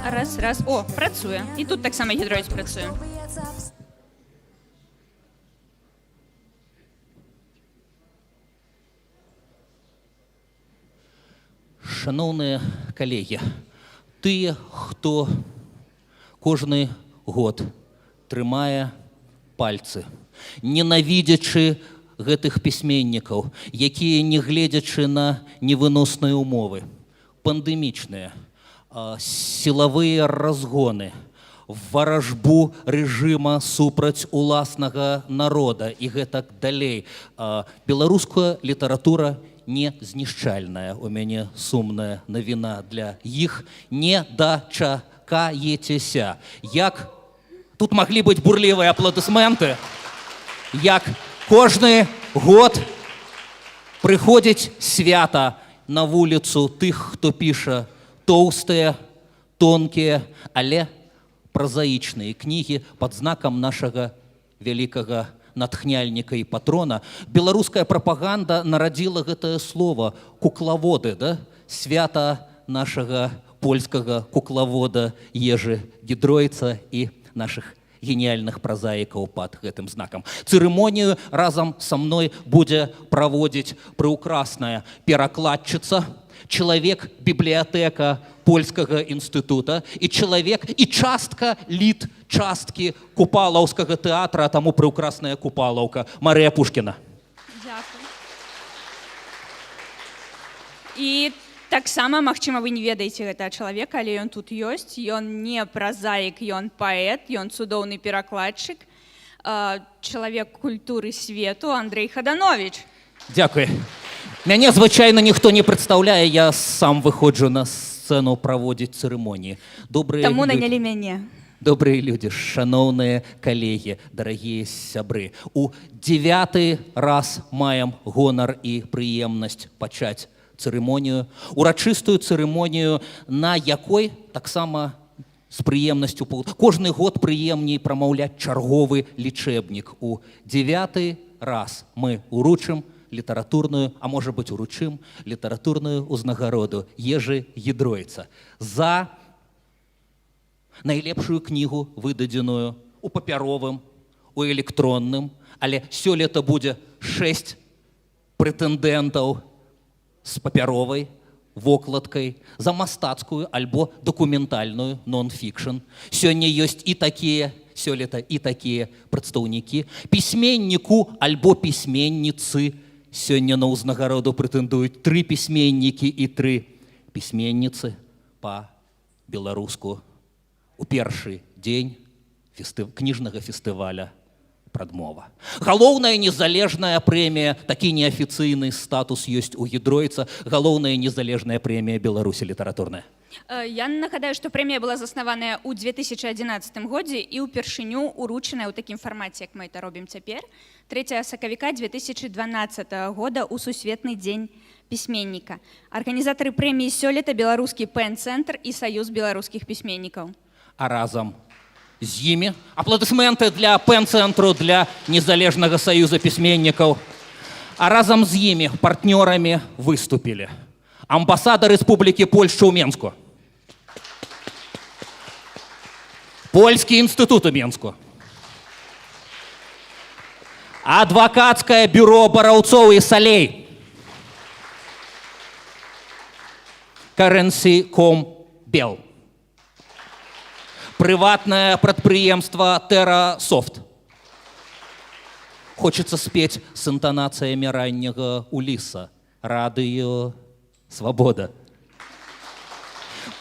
Раз, раз. О, працуе. І тут таксама Гедройц працуе. Шаноўныя калегі, тыя, хто кожны год трымае пальцы, ненавідзячы гэтых пісьменнікаў, якія, не гледзячы на невыносныя умовы, пандэмічныя, сілавыя разгоны, варажбу рэжыма супраць уласнага народа і гэтак далей. Беларуская літаратура не знішчальная. У мяне сумная навіна для іх: не дачакаецеся. Як тут маглі быць бурлівыя апладысменты, як кожны год прыходзіць свята на вуліцу тых, хто піша тоўстыя, тонкія, але празаічныя кнігі пад знакам нашага вялікага натхняльніка і патрона. Беларуская прапаганда нарадзіла гэтае слово куклаводы, да? Свята нашага польскага куклавода Ежы Гедройца і нашых геніяльных празаікаў пад гэтым знакам. Цырымонію разам са мной будзе праводзіць прыўкрасная перакладчыца, чалавек бібліятэка польскага інстытута і чалавек і частка літ часткі купалаўскага тэатра, а таму прыўкрасная купалаўка Марыя Пушкіна. Дзякую. І таксама, магчыма, вы не ведаеце гэтага чалавека, але ён тут ёсць. Ён не празаік, ён паэт, ён цудоўны перакладчык, чалавек культуры свету Андрэй Хадановіч. Дзякуй. Мяне звычайна ніхто не прадстаўляе, я сам выходжу на сцэну праводзіць цырымоніі. Добрыя Таму людзі. нанялі мяне. Добрыя людзі, шаноўныя калегі, дарагія сябры. У дзевяты раз маем гонар і прыемнасць пачаць цырымонію, урачыстую цырымонію, на якой таксама з прыемнасцю кожны год прыемней прамаўляць чарговы лічэбнік. У дзевяты раз мы уручым літаратурную, а можа быць, уручым літаратурную ўзнагароду Ежы Гедройца за найлепшую кнігу, выдадзеную у папяровым, у электронным, але сёлета будзе 6 прэтэндэнтаў з папяровай вокладкай, за мастацкую альбо дакументальную нон-фікшн. Сёння ёсць і такія, сёлета і такія прадстаўнікі. Пісьменніку альбо пісьменніцы сёння на ўзнагароду прэтэндуюць тры пісьменнікі і тры пісьменніцы па-беларуску у першы дзень кніжнага фестываля «Прадмова». Галоўная незалежная прэмія, такі неафіцыйны статус ёсць у Гедройца, галоўная незалежная прэмія Беларусі літаратурная. Я нагадаю, што прэмія была заснаваная ў 2011 годзе і ўпершыню уручаная ў такім фармаце, як мы это робім цяпер, 3 сакавіка 2012 года ў сусветны дзень пісьменніка. Арганізатары прэміі сёлета — беларускі ПЭН-цэнтр і Саюз беларускіх пісьменнікаў. А разам з імі апладысменты для ПЭН-цэнтру, для Незалежнага саюза пісьменнікаў. А разам з імі партнёрамі выступілі амбасада Рэспублікі Польшча ў Менску, Польскі інстытут у Менску, адвакацкае бюро Бараўцоў і Салей, Currency.com Бел, прыватнае прадпрыемства Тэрасофт. Хочацца спець з інтанацыямі ранняга Уліса. Радыё Свабода.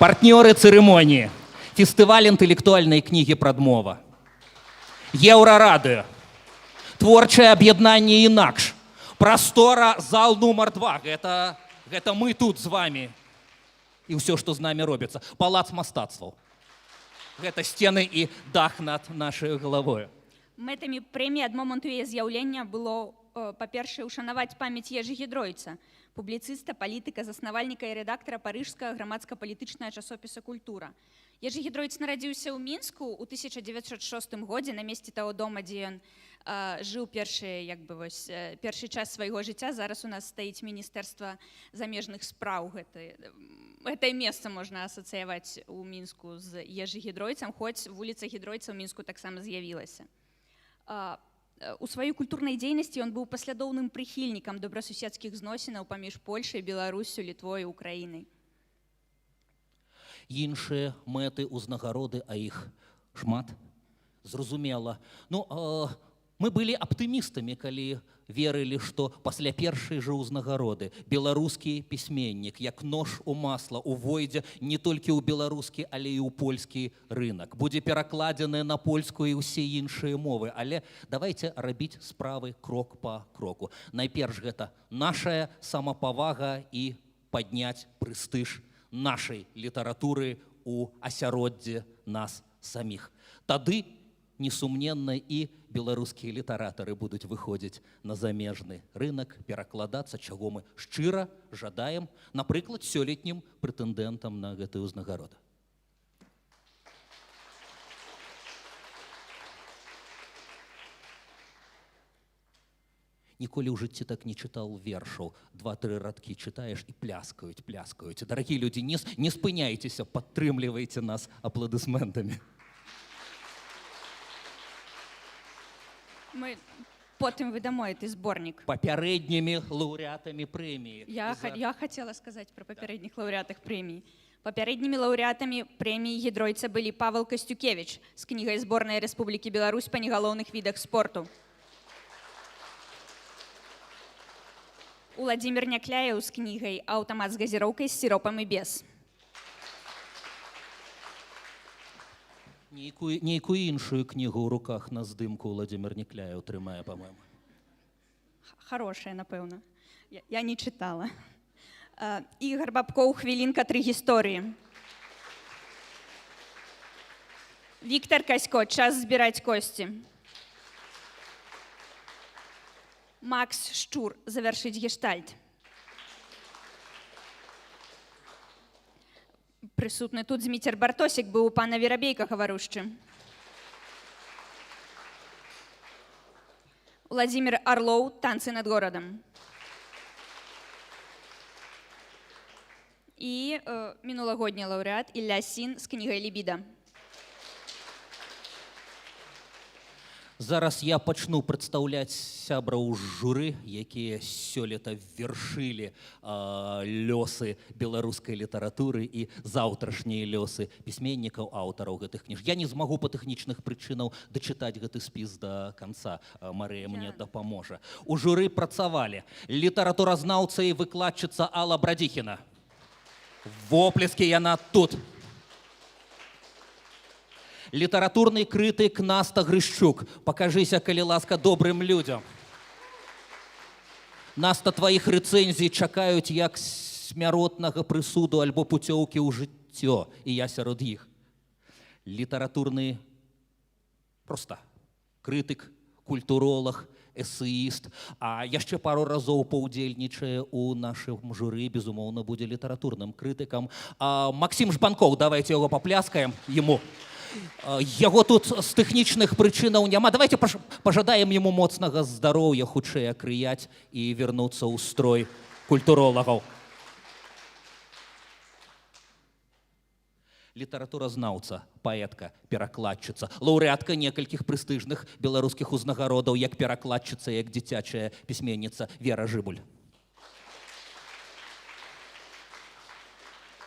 Партнёры цырымоніі: фестываль інтэлектуальнай кнігі «Прадмова», Еўрарадыё, творчае аб'яднанне «Інакш», прастора зал нумар 2. Гэта мы тут з вами і ўсё, што з намі робіцца. Палац мастацтваў. Гэта сцены і дах над нашай галавою. Мэтамі прэміі ад моманту яе з'яўлення было, па-першае, ушанаваць памяць Ежы Гедройца, публіцыста, палітыка, заснавальніка і рэдактара парыжскага грамадска-палітычнага часопіса «Культура». Ежы Гедройц нарадзіўся ў Мінску ў 1906 годзе на месцы таго дома, дзе ён жыў першы, як бы, вось, першы час свайго жыцця. Зараз у нас стаіць міністэрства замежных спраў. Гэтае месца можна асацыяваць у Мінску з Ежы Гедройцам, хоць вуліца Гедройца ў Мінску таксама з'явілася. У сваёй культурнай дзейнасці ён быў паслядоўным прыхільнікам добрасуседскіх зносінаў паміж Польшай, Беларуссю, Літвой і Украінай. Іншыя мэты ўзнагароды, а іх шмат, зразумела. Ну, мы былі аптымістамі, калі верылі, што пасля першай жа ўзнагароды беларускі пісьменнік, як нож у масла, увойдзе не толькі ў беларускі, але і ў польскі рынак. Будзе перакладзены на польскую і ўсе іншыя мовы. Але давайте рабіць справы крок па кроку. Найперш гэта нашая самапавага і падняць прэстыж нашай літаратуры у асяроддзе нас саміх. Тады, несумненна, і беларускія літаратары будуць выходзіць на замежны рынак, перакладацца, чаго мы шчыра жадаем, напрыклад, сёлетнім прэтэндэнтам на гэтую ўзнагароду. Ніколі ў жыцці так не чытаў вершаў. Два-тры радкі чытаеш і пляскаюць, пляскаюць. Дарагія людзі, не спыняйцеся, падтрымлівайце нас апладысментамі. Мы потым выдамо гэты зборнік. Папярэднімі лаўрэатамі прэміі. Я хацела сказаць пра папярэдніх лаўрэатах прэміі. Папярэднімі лаўрэатамі прэміі Гедройца былі Павел Касцюкевіч з кнігай «Зборная Рэспублікі Беларусь па негалоўных відах спорту». Уладзімир Някляеў з кнігай «Аўтамат з газіроўкай з сіропам і без». Нейкую іншую кнігу ў руках на здымку Уладзімир Някляеў трымае, па-мойму. Хорошая, напэўна. Я не чытала. Ігар Бабкоў, «Хвілінка, тры гісторыі». Віктар Касько, «Час збіраць косці». Макс Шчур, «Завяршыць гештальт». Прысутны тут Зміцер Бартосік, быў у пана Верабейка гаварушчы. Уладзімир Арлоў, «Танцы над горадам». І мінулагодні лаўрэат Ілля Сін з кнігай «Лібіда». Зараз я пачну прадстаўляць сябраў журы, якія сёлета вершылі лёсы беларускай літаратуры і заўтрашнія лёсы пісьменнікаў, аўтараў гэтых кніж. Я не змагу па тэхнічных прычынаў дачытаць гэты спіс да канца. Марыя мне дапаможа. У журы працавалі літаратуразнаўца і выкладчыца Алла Брадзіхіна. Воплескі, яна тут. Літаратурны крытык Наста Грышчук. Пакажыся, калі ласка, добрым людзям. Наста, тваіх рэцэнзій чакаюць як смяротнага прысуду альбо пуцёўкі ў жыццё, і я сярод іх. Літаратурны проста крытык, культуролаг, эсеіст, а яшчэ пару разоў паўдзельнічае ў нашым журы, безумоўна, будзе літаратурным крытыкам. Максім Жбанкоў, давайте яго папляскаем яму. Яго тут з тэхнічных прычынаў няма. Давайте пажадаем яму моцнага здароўя, хутчэй акрыяць і вярнуцца ў строй культуролагаў. Літаратуразнаўца, паэтка, перакладчыца, лаўрэатка некалькіх прэстыжных беларускіх узнагародаў як перакладчыца, як дзіцячая пісьменніца Вера Жыбуль.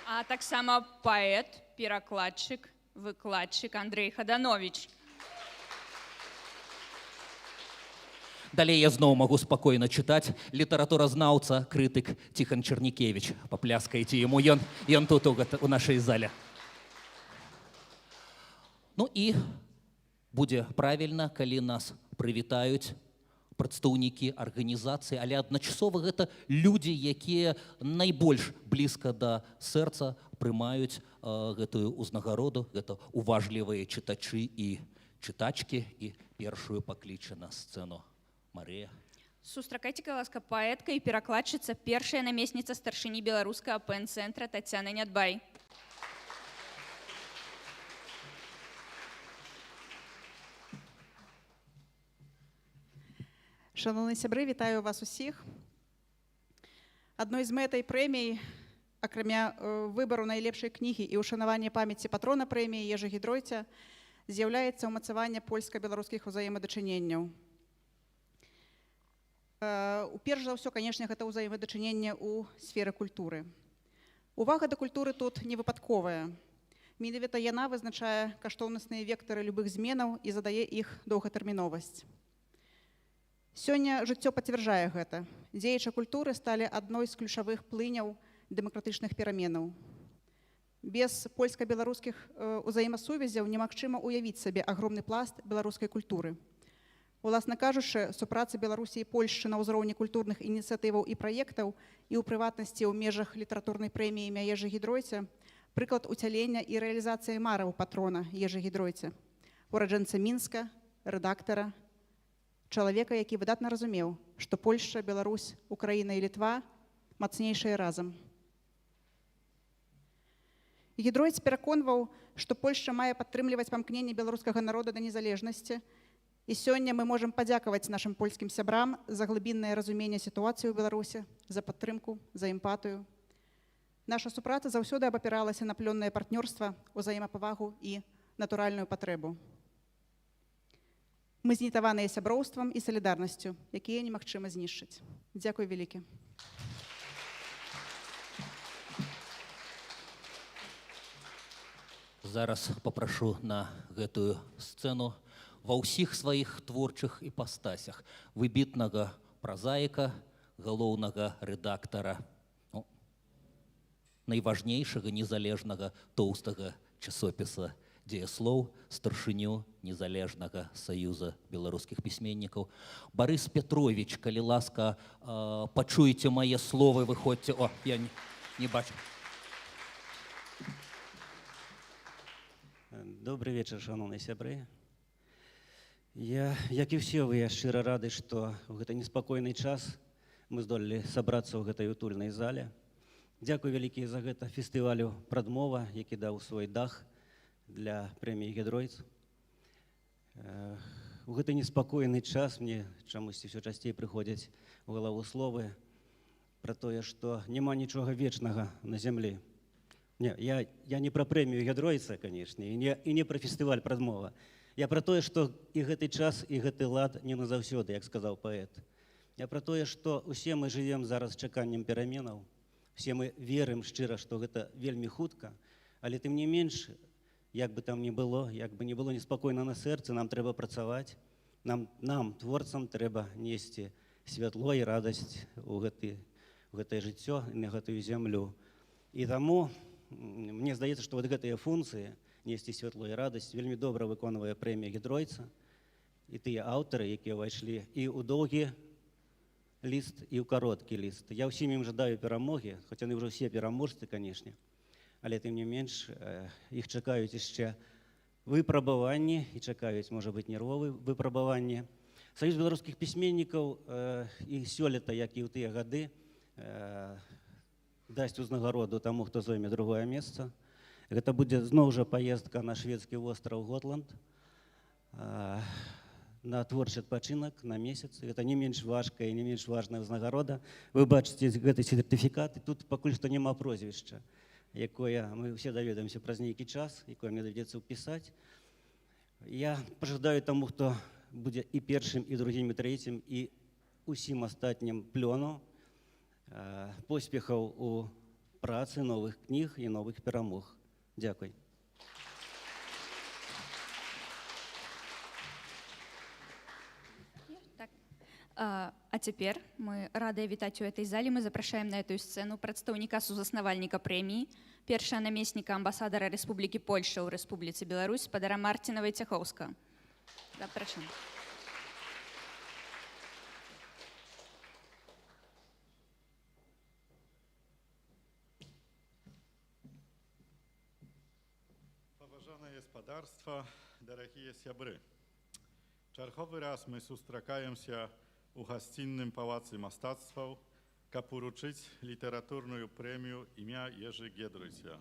А таксама паэт, перакладчык, выкладчык Андрэй Хадановіч. Далей я зноў магу спакойна чытаць. Літаратуразнаўца, крытык Ціхан Чарнікевіч. Папляскайце яму, ён тут у нашай зале. Ну і будзе правільна, калі нас прывітаюць прадстаўнікі арганізацыі, але адначасова гэта людзі, якія найбольш блізка да сэрца прымаюць гэтую ўзнагароду. Гэта уважлівыя чытачы і чытачкі, і першую пакліча на сцэну Марыя. Сустракайце, калі ласка, паэтка і перакладчыца, першая намесніца старшыні беларускага пэн-цэнтра Тацяна Нядбай. Шаноўныя сябры, вітаю вас усіх. Адной з мэтай прэміі, акрамя выбару найлепшай кнігі і ўшанавання памяці патрона прэміі Ежы Гедройця, з'яўляецца ўмацаванне польска-беларускіх узаемадачыненняў. Перш за ўсё, канешне, гэта ўзаемадачыненне ў сферы культуры. Увага да культуры тут не выпадковая. Менавіта яна вызначае каштоўнасныя вектары любых зменаў і задае іх доўгатэрміновасць. Сёння жыццё пацвярджае гэта. Дзеячы культуры сталі адной з ключавых плыняў дэмакратычных пераменаў. Без польска-беларускіх узаемасувязяў немагчыма ўявіць сабе агромны пласт беларускай культуры. Уласна кажучы, супраца Беларусі і Польшчы на ўзроўні культурных ініцыятываў і праектаў і ў прыватнасці ў межах літаратурнай прэміі імя Ежы Гедройця прыклад уцялення і рэалізацыі мараў патрона Ежы Гедройця, ураджэнца Мінска, рэдактара, чалавека, які выдатна разумеў, што Польшча, Беларусь, Украіна і Літва мацнейшыя разам. Гедройць пераконваў, што Польшча мае падтрымліваць памкненне беларускага народа да незалежнасці, і сёння мы можам падзякаваць нашым польскім сябрам за глыбіннае разуменне сітуацыі ў Беларусі, за падтрымку, за эмпатыю. Наша супраца заўсёды абапіралася на плённае партнёрства, узаемапавагу і натуральную патрэбу. Мы знітаваныя сяброўствам і салідарнасцю, якія немагчыма знішчыць. Дзякуй вялікі. Зараз папрашу на гэтую сцэну ва ўсіх сваіх творчых іпастасях выбітнага празаіка, галоўнага рэдактара, найважнейшага незалежнага тоўстага часопіса «Дзеяслоў», старшыню Незалежнага саюза беларускіх пісьменнікаў. Барыс Пятровіч, калі ласка, пачуеце мае словы, выходзьце. О, я не бачу. Добры вечар, шаноўныя сябры. Я, як і ўсе вы, я шчыра рады, што ў гэты неспакойны час мы здолелі сабрацца ў гэтай утульнай зале. Дзякуй вялікі за гэта фестывалю «Прадмова», які даў свой дах для прэміі «Гедройц». У гэты неспакойны час мне чамусьці ўсё часцей прыходзяць у галаву словы пра тое, што няма нічога вечнага на зямлі. Не, я не пра прэмію «Гедройца», канешне, і не пра фестываль «Прадмова». Я пра тое, што і гэты час, і гэты лад не назаўсёды, як сказаў паэт. Я пра тое, што ўсе мы жывем зараз чаканнем пераменаў, усе мы верым шчыра, што гэта вельмі хутка, але тым не менш, як бы там ни было, як бы не было неспакойна на сэрцы, нам трэба працаваць, нам, творцам, трэба несці святло і радасць у гэтае жыццё і на гэтую зямлю. І таму мне здаецца, што вот гэтыя функцыі несці святло і радасць вельмі добра выконвае прэмія «Гедройца» і тыя аўтары, якія ўвайшлі і ў доўгі ліст, і ў кароткі ліст. Я ўсім ім жадаю перамогі, хоць яны ўжо ўсе пераможцы, канешне, але тым не менш іх чакаюць яшчэ выпрабаванні і чакаюць, можа быць, нервовыя выпрабаванні. Саюз беларускіх пісьменнікаў і сёлета, як і ў тыя гады, дасць узнагароду таму, хто зойме другое месца. Гэта будзе зноў жа паездка на шведскі востраў Готланд, на творчы адпачынак на месяц. Гэта не менш важкая і не менш важная ўзнагарода. Вы бачыце гэты сертыфікат, і тут пакуль што няма прозвішча, якое мы ўсе даведаемся праз нейкі час, якое мне давядзецца ўпісаць. Я пажадаю таму, хто будзе і першым, і другім, і трэцім, і усім астатнім плёну, поспехаў у працы, новых кніг і новых перамог. Дзякуй. Так. А цяпер мы радыя вітаць у этой зале. Мы запрашаем на эту сцэну прадстаўніка сузаснавальніка прэміі, першага намесніка амбасадара Рэспублікі Польшча ў Рэспубліцы Беларусь спадара Марціна Вайцяхоўскага. Запрашаем. Паважанае спадарства, дарагія сябры. Чарговы раз мы сустракаемся у гасцінным палацы мастацтваў, каб уручыць літаратурную прэмію імя Ежы Гедройця.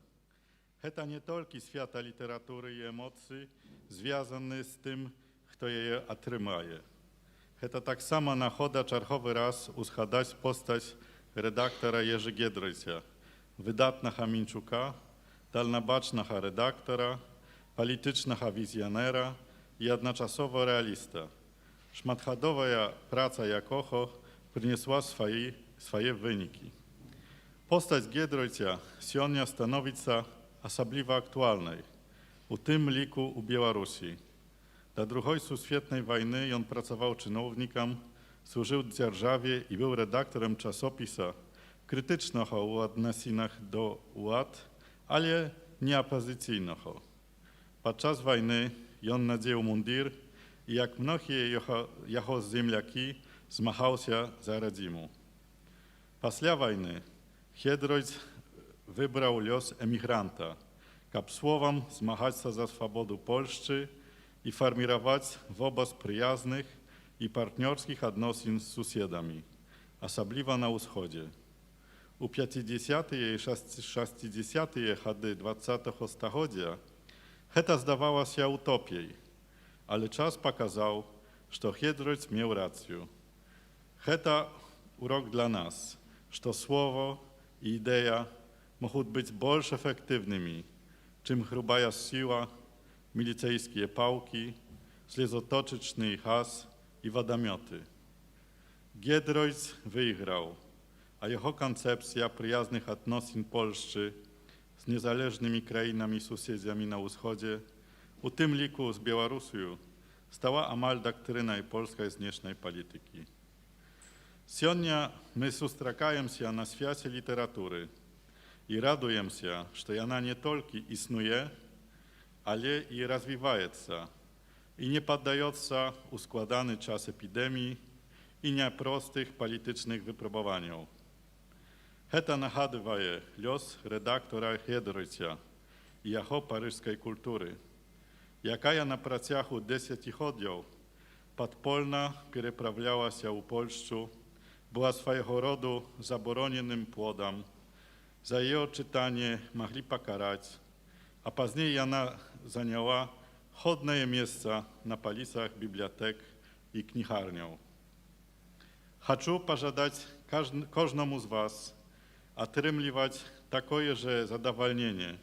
Гэта не толькі свята літаратуры і эмоцый, звязаны з тым, хто яе атрымае. Гэта таксама нагода чарговы раз узгадаць постаць рэдактара Ежы Giedroycia, выдатнага мінчука, дальнабачнага рэдактара, палітычнага візіянера і адначасова рэаліста, шматгадовая праца якога прынесла свае вынікі. Postać Giedroycia сёння становіцца асабліва актуальнай, у тым ліку у Беларусі. Да другой сусветнай вайны ён pracował чыноўнікам, służył dzierżawie i był redaktorem czasopisa krytycznego u odnosinach do ład, ale nie opozycyjnego. Podczas wojny on nadzieł mundir i jak mnogie jego ziemniaki zmachał się za rodzimu. Pasля wojny Giedroyc wybrał los emigranta, kab słowem zmagać się za swobodę Polski i formirować wobec przyjaznych i partnerskich odnosin z sąsiadami, osobliwa na wschodzie. U 50. i 60. gody 20. stulecia heta zdawała się utopią, ale czas pokazał, że Giedroyc miał rację. Heta urok dla nas, że słowo i idea mogą być bardziej efektywnymi, czym gruba siła, milicyjskie pałki, slezotocyczny gaz i wodomioty. Giedroyc wygrał, a jego koncepcja przyjaznych odnosin Polski z niezależnymi krainami sąsiedzami na wschodzie, u tym liku z Białorusią, stała amal doktryną polskiej zniecznej polityki. Сёння мы сустракаемся на свяце літаратуры і радуемся, што яна не толькі існуе, але і развіваецца і не паддаецца ў складаны час эпідэміі і няпростых палітычных выпрабаванняў. Гэта нагадвае лёс рэдактара Giedroycia і яго парыжскай культуры, якая на працягу дзесяцігоддзяў падпольна пераправлялася ў Польшчу, była swojego rodu zaboronionym płodem. Za jej czytanie mogli pokarać, a później ona zajęła chodne miejsca na palicach bibliotek i kniharnią. Хочу пожадać każdemu z Was otrzymywać takie же zadowolenie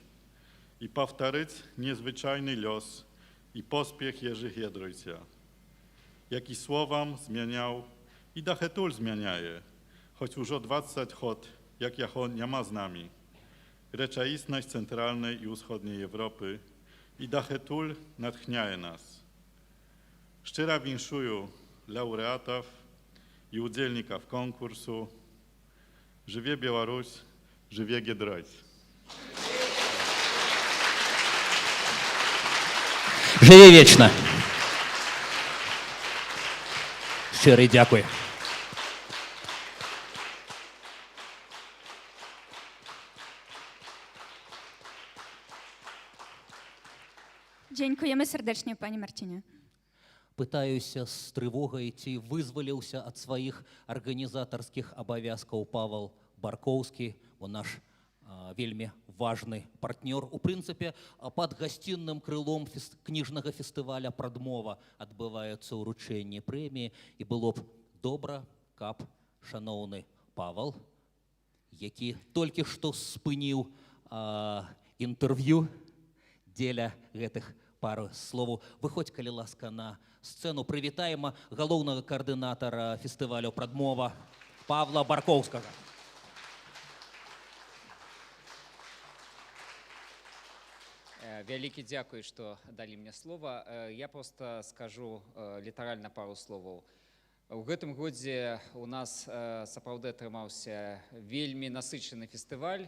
i powtórzyć niezwyczajny los i pospiech Jerzy Giedroycia, jaki słowem zmieniał i dachetul zmieniaje, choć już 20 lat, jak jeho nie ma z nami. Rzeczywistość centralnej i wschodniej Europy i dachetul natchniaje nas. Szczera winszuję laureatów i udzielników konkursu. Żywie Białoruś, żywie Giedroyc. Żywie wieczne. Щиро дякую. Dziękujemy serdecznie, panie Marcinie. Пытаюся з трывогай, ці вызваліўся ад сваіх арганізатарскіх абавязкаў Павел Баркоўскі, бо наш вельмі важны партнёр. У прынцыпе, пад гасцінным крылом кніжнага фестываля «Прадмова» адбываецца ўручэнне прэміі, і было б добра, каб шаноўны Павел, які толькі што спыніў інтэрв'ю дзеля гэтых пару словаў. Выходзь, калі ласка, на сцэну. Прывітаем галоўнага каардынатара фестывалю «Прадмова» Павла Баркоўскага. Вялікі дзякуй, што далі мне слова. Я просто скажу літаральна пару словаў. У гэтым годзе у нас сапраўды атрымаўся вельмі насычаны фестываль.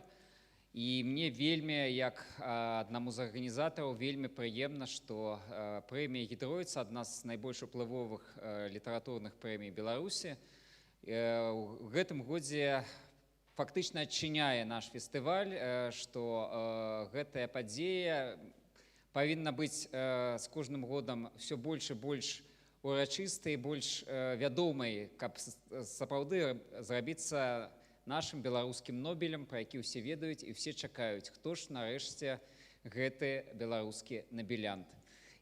І мне вельмі, як аднаму з арганізатараў, вельмі прыемна, што прэмія Гедройца, адна з найбольш уплывовых літаратурных прэмій Беларусі, у гэтым годзе фактычна адчыняе наш фестываль, што гэтая падзея павінна быць з кожным годам ўсё больш і больш урачыстай, больш вядомай, каб сапраўды зрабіцца нашым беларускім Нобелем, пра які ўсе ведаюць і ўсе чакаюць, хто ж нарэшце гэты беларускі набелянт.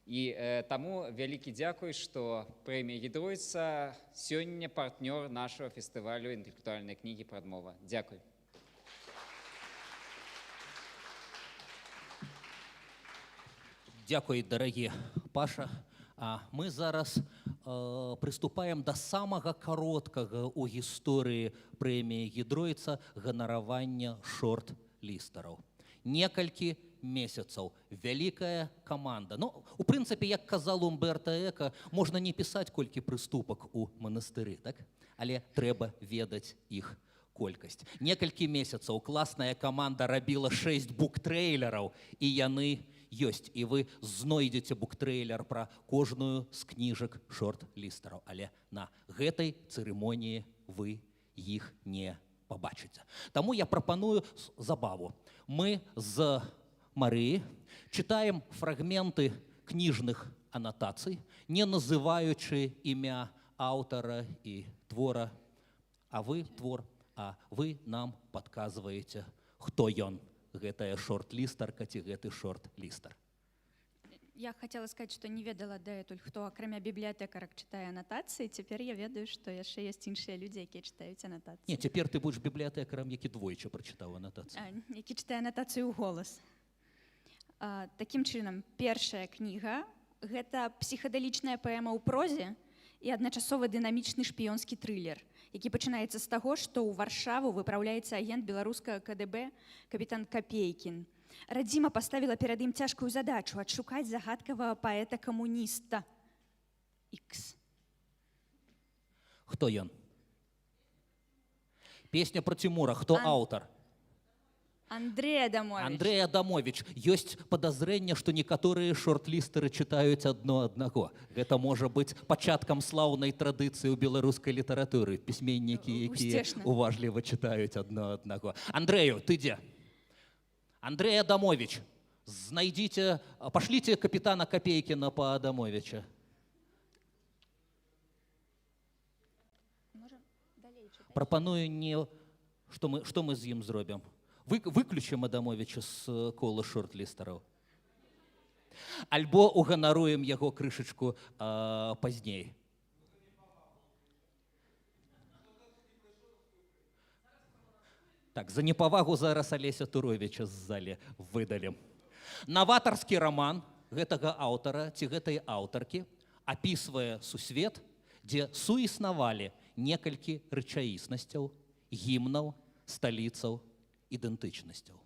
І таму вялікі дзякуй, што прэмія Гедройца сёння партнёр нашага фестывалю інтэлектуальнай кнігі «Прадмова». Дзякуй. Дзякуй, дарагі Паша. А мы зараз прыступаем да самага кароткага ў гісторыі прэміі Гедройца ганаравання шорт-лістараў. Некалькі месяцаў. Вялікая каманда. Ну, у прынцыпе, як казал Умберта Эка, можна не пісаць, колькі прыступак у манастыры, так? Але трэба ведаць іх колькасць. Некалькі месяцаў класная каманда рабіла 6 буктрэйлераў, і яны ёсць. І вы знойдзеце буктрэйлер пра кожную з кніжак шорт-лістараў. Але на гэтай цырымоніі вы іх не пабачыце. Таму я прапаную забаву. Мы з Марыі чытаем фрагменты кніжных анатацый, не называючы імя аўтара і твора, а вы твор, а вы нам падказваеце, хто ён, гэтая шорт-лістарка ці гэты шорт-лістар. Я хацела сказаць, што не ведала дагэтуль, хто акрамя бібліятэкарак чытае анатацыі. Цяпер я ведаю, што яшчэ ёсць іншыя людзі, якія чытаюць анатацыі. Не, цяпер ты будзеш бібліятэкарам, які двойчы прачытаў анатацыю. Які чытае анатацыю ў голас. Такім чынам, першая кніга гэта псіхадэлічная паэма ў прозе і адначасова дынамічны шпіёнскі трылер, які пачынаецца з таго, што ў Варшаву выпраўляецца агент беларускага КДБ капітан Капейкін. Радзіма паставіла перад ім цяжкую задачу адшукаць загадкавага паэта-камуніста Х. Хто ён? Песня про Тимура. Хто аўтар? Андрей Адамович. Андрей Адамович. Ёсць падазрэнне, што некаторыя шорт-лістары чытаюць адно аднаго. Гэта можа быць пачаткам слаўнай традыцыі ў беларускай літаратуры. Пісьменнікі, якія Усцешна. уважліва чытаюць адно аднаго. Андрэю, ты дзе? Андрей Адамович, знайдзіце, пашліце капітана Капейкіна па Адамовича. Можа, далей чытаць? Прапаную не... Што мы з ім зробім? Выключым Адамовича з кола шорт-лістараў. Альбо уганаруем яго крышачку пазней. Так, за непавагу зараз Алеся Туровіча з залі выдалім. Наватарскі раман гэтага аўтара ці гэтай аўтаркі апісвае сусвет, дзе суіснавалі некалькі рэчаіснасцяў, гімнаў, сталіцаў, ідэнтычнасцяў.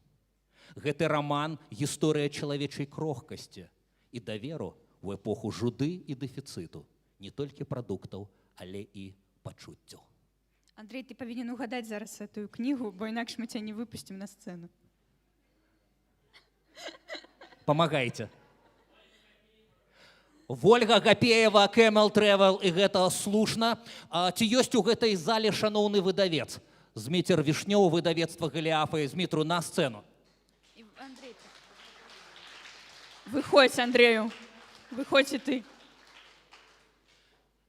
Гэты раман гісторыя чалавечай крохкасці і даверу ў эпоху жуды і дэфіцыту, не толькі прадуктаў, але і пачуццяў. Андрей, ты павінен угадаць зараз гэтую кнігу, бо інакш мы цябе не выпусцім на сцэну. Памагайце. Вольга Гапеева, Camel Travel, і гэта слушна. Ці ёсць у гэтай зале шаноўны выдавец? Зміцер Вішнёў, выдавецтва Галіафа, і Змітру на сцэну. І, Андрей, так. Выходзь, Андрею. Выходзь і ты.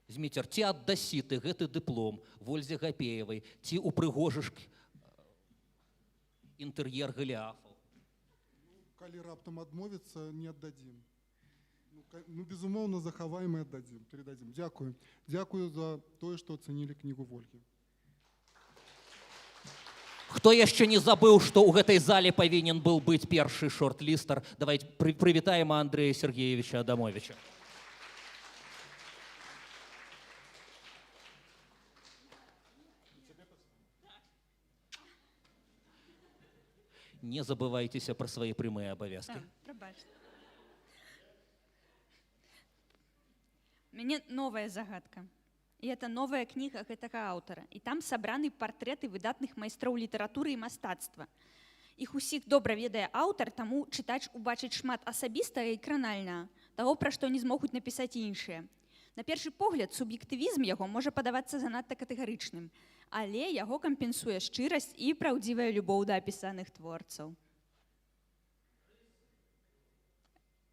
Зміцер, ці аддасі ты гэты дыплом Вользе Гапеевай, ці упрыгожыш інтэр'ер Галіафаў? Калі раптам адмовіцца, не аддадзім. Ну, безумоўна, захаваем і аддадзім, перададзім. Дзякую. Дзякую за тое, што ацэнілі кнігу Вольгі. Хто яшчэ не забыў, што ў гэтай зале павінен быў быць першы шорт-лістар, давайте прывітаем Андрэя Сергеевича Адамовича. Не забывайцеся пра свае прямыя абавязкі. Прабачце. У мяне новая загадка. І это новая кніга гэтага аўтара. І там сабраны партрэты выдатных майстроў літаратуры і мастацтва. Іх усіх добра ведае аўтар, таму чытач убачыць шмат асабістага і кранальнага, таго, пра што не змогуць напісаць іншыя. На першы погляд, суб'ектывізм яго можа падавацца занадта катэгарычным, але яго кампенсуе шчырасць і праўдзівая любоў да апісаных творцаў.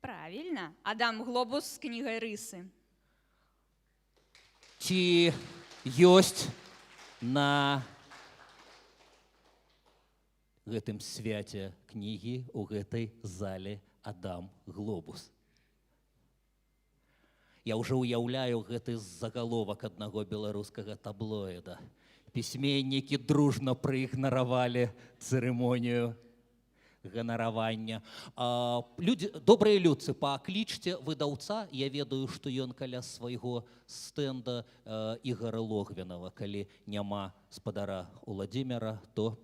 Правільна. Адам Глобус з кнігай «Рысы». Ці ёсць на гэтым свяце кнігі ў гэтай зале Адам Глобус? Я ўжо ўяўляю гэты загаловак аднаго беларускага таблоіда. Пісьменнікі дружна праігнаравалі цырымонію ганаравання. Людзі, добрыя людцы, паклічце выдаўца, я ведаю, што ён каля свайго стэнда, Ігара Логвінова. Калі няма спадара Уладзіміра, то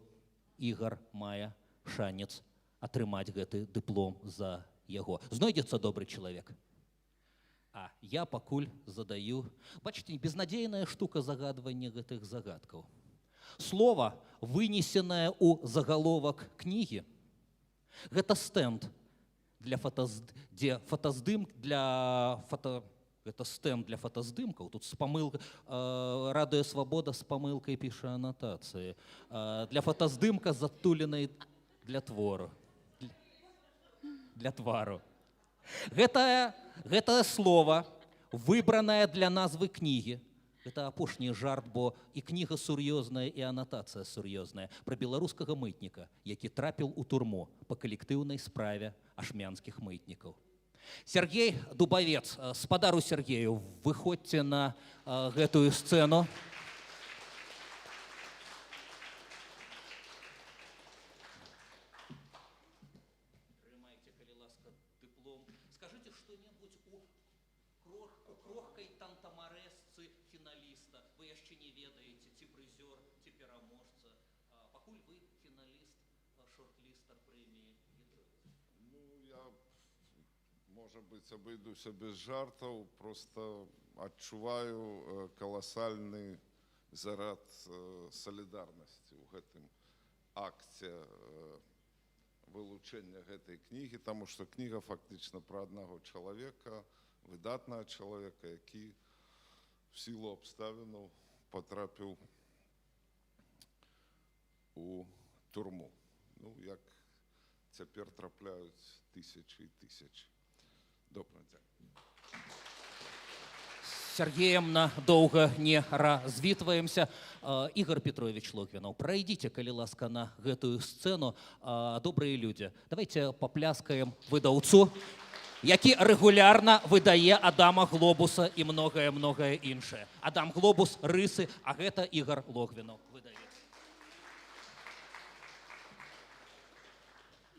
Ігар мае шанец атрымаць гэты дыплом за яго. Знойдзецца добры чалавек. А я пакуль задаю, бачыце, безнадзейная штука загадвання гэтых загадкаў. Слова, вынесенае ў загаловак кнігі, гэта стэнд для дзе фотаздым для фото, гэта стэнд для фотаздымкаў. Тут з памыл, Радыё Свабода з памылкай піша анатацыі. Для фотаздымка затуленай для твору. Для твару. Гэтае слово, выбранае для назвы кнігі, гэта апошні жарт, бо і кніга сур'ёзная, і анатацыя сур'ёзная, пра беларускага мытніка, які трапіў у турму па калектыўнай справе ашмянскіх мытнікаў. Сергей Дубавец, спадару Сергею, выходзьце на гэтую сцэну. Прымайце, калі ласка, дыплом. Скажыце што-небудзь у крохкай тантамарэсцы фіналіста. Вы яшчэ не ведаеце, ці прызёр, ці пераможца. Пакуль вы фіналіст, шорт-лістар прэміі Гедройц. Я, можа быць, абыдуся без жартаў, проста адчуваю каласальны зарад салідарнасці ў гэтым акце вылучэння гэтай кнігі, таму што кніга фактычна пра аднаго чалавека, выдатнага чалавека, які в сілу абставінаў патрапіў у турму. Як цяпер трапляюць тысячы і тысячы. Добра, дзякую. З Сергеем надоўга не развітваемся. Ігар Пятровіч Логвінаў, прайдзіце, калі ласка, на гэтую сцэну. Добрыя людзі, давайте папляскаем выдаўцу, які рэгулярна выдае Адама Глобуса і многае-многае іншае. Адам Глобус, рысы, а гэта Ігар Логвінаў, выдавец.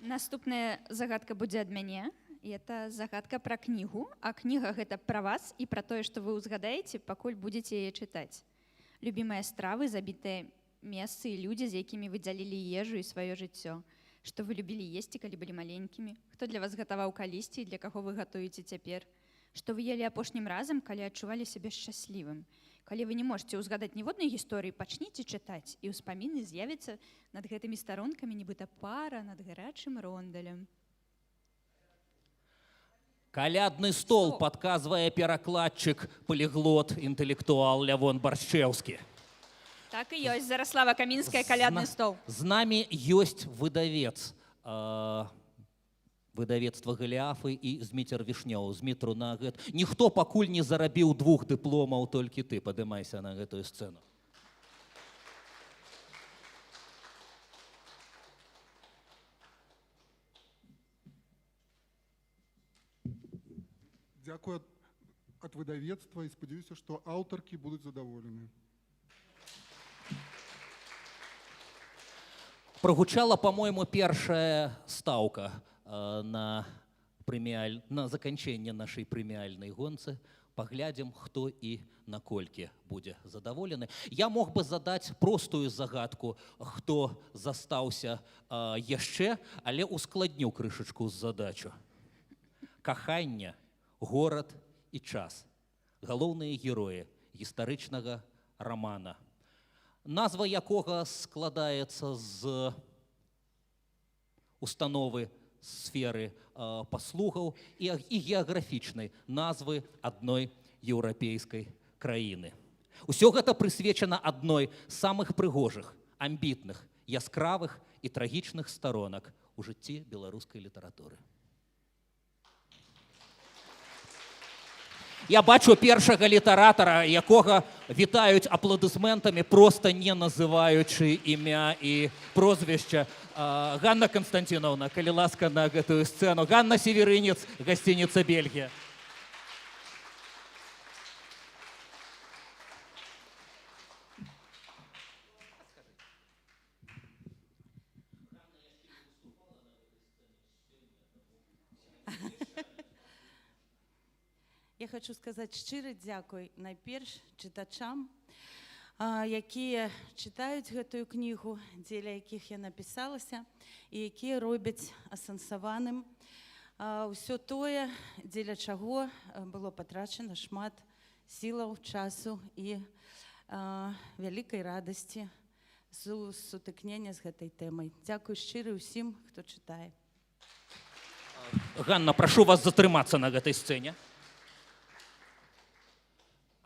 Наступная загадка будзе ад мяне. І это загадка пра кнігу, а кніга гэта пра вас і пра тое, што вы ўзгадаеце, пакуль будзеце яе чытаць. Любімыя стравы, забітыя месцы і людзі, з якімі вы дзялілі ежу і сваё жыццё. Што вы любілі есці, калі былі маленькімі? Хто для вас гатаваў калісьці і для каго вы гатуеце цяпер? Што вы елі апошнім разам, калі адчувалі сябе шчаслівым? Калі вы не можаце ўзгадаць ніводнай гісторыі, пачніце чытаць, і ўспаміны з'явяцца над гэтымі старонкамі, нібыта пара над гарачым рондалем. Калядны стол, Стоп. падказвае перакладчык, паліглот, інтэлектуал Лявон Баршчэўскі. Так і ёсць, Зараслава Камінская, калядны стол. З намі ёсць выдавец, выдавецтва Галіафы і Зміцер Вішнёў. Змітру на гэт. Ніхто пакуль не зарабіў двух дыпломаў, толькі ты. Падымайся на гэтую сцэну. Дзякую ад выдавецтва і спадзяюся, што аўтаркі будуць задаволены. Прагучала, па-мойму, першая стаўка, на заканчэнне нашай прэміяльнай гонцы. Паглядзім, хто і наколькі будзе задаволены. Я мог бы задаць простую загадку, хто застаўся, яшчэ, але ускладню крышачку задачу. Каханне, горад і час. Галоўныя героі гістарычнага рамана, назва якога складаецца з установы сферы, паслугаў і геаграфічнай назвы адной еўрапейскай краіны. Усё гэта прысвечана адной з самых прыгожых, амбітных, яскравых і трагічных старонак у жыцці беларускай літаратуры. Я бачу першага літаратара, якога вітаюць апладысментамі, проста не называючы імя і прозвішча. Ганна Канстанціновна, калі ласка, на гэтую сцэну. Ганна Северынец, гасцініца Бельгія. Я хочу сказаць шчыры дзякуй найперш чытачам, якія чытаюць гэтую кнігу, дзеля якіх я напісалася і якія робяць асэнсаваным ўсё тое, дзеля чаго было патрачана шмат сілаў, часу і вялікай радасці сутыкнення з гэтай тэмай. Дзякуй шчыры ўсім, хто чытае. Ганна, прашу вас затрымацца на гэтай сцэне.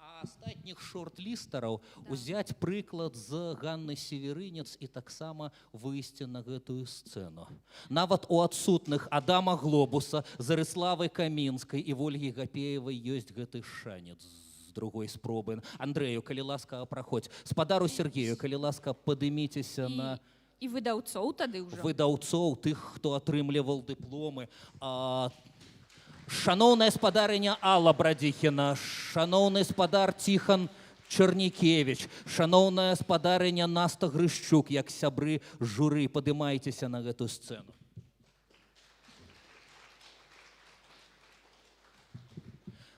А астатніх шорт-лістараў узяць прыклад з Ганны Северынец і таксама выйсці на гэтую сцэну. Нават у адсутных Адама Глобуса, Зарыславы Камінскай і Вольгі Гапеевай ёсць гэты шанец з другой спробы. Андрэю, калі ласка, праходзь. Спадару Сергею, калі ласка, падыміцеся на І выдаўцоў тады ўжо. выдаўцоў, тых, хто атрымліваў дыпломы. Шаноўная спадарыня Алла Брадзіхіна, шаноўны спадар Ціхан Чарнікевіч, шаноўная спадарыня Наста Грышчук, як сябры журы, падымайцеся на гэту сцэну.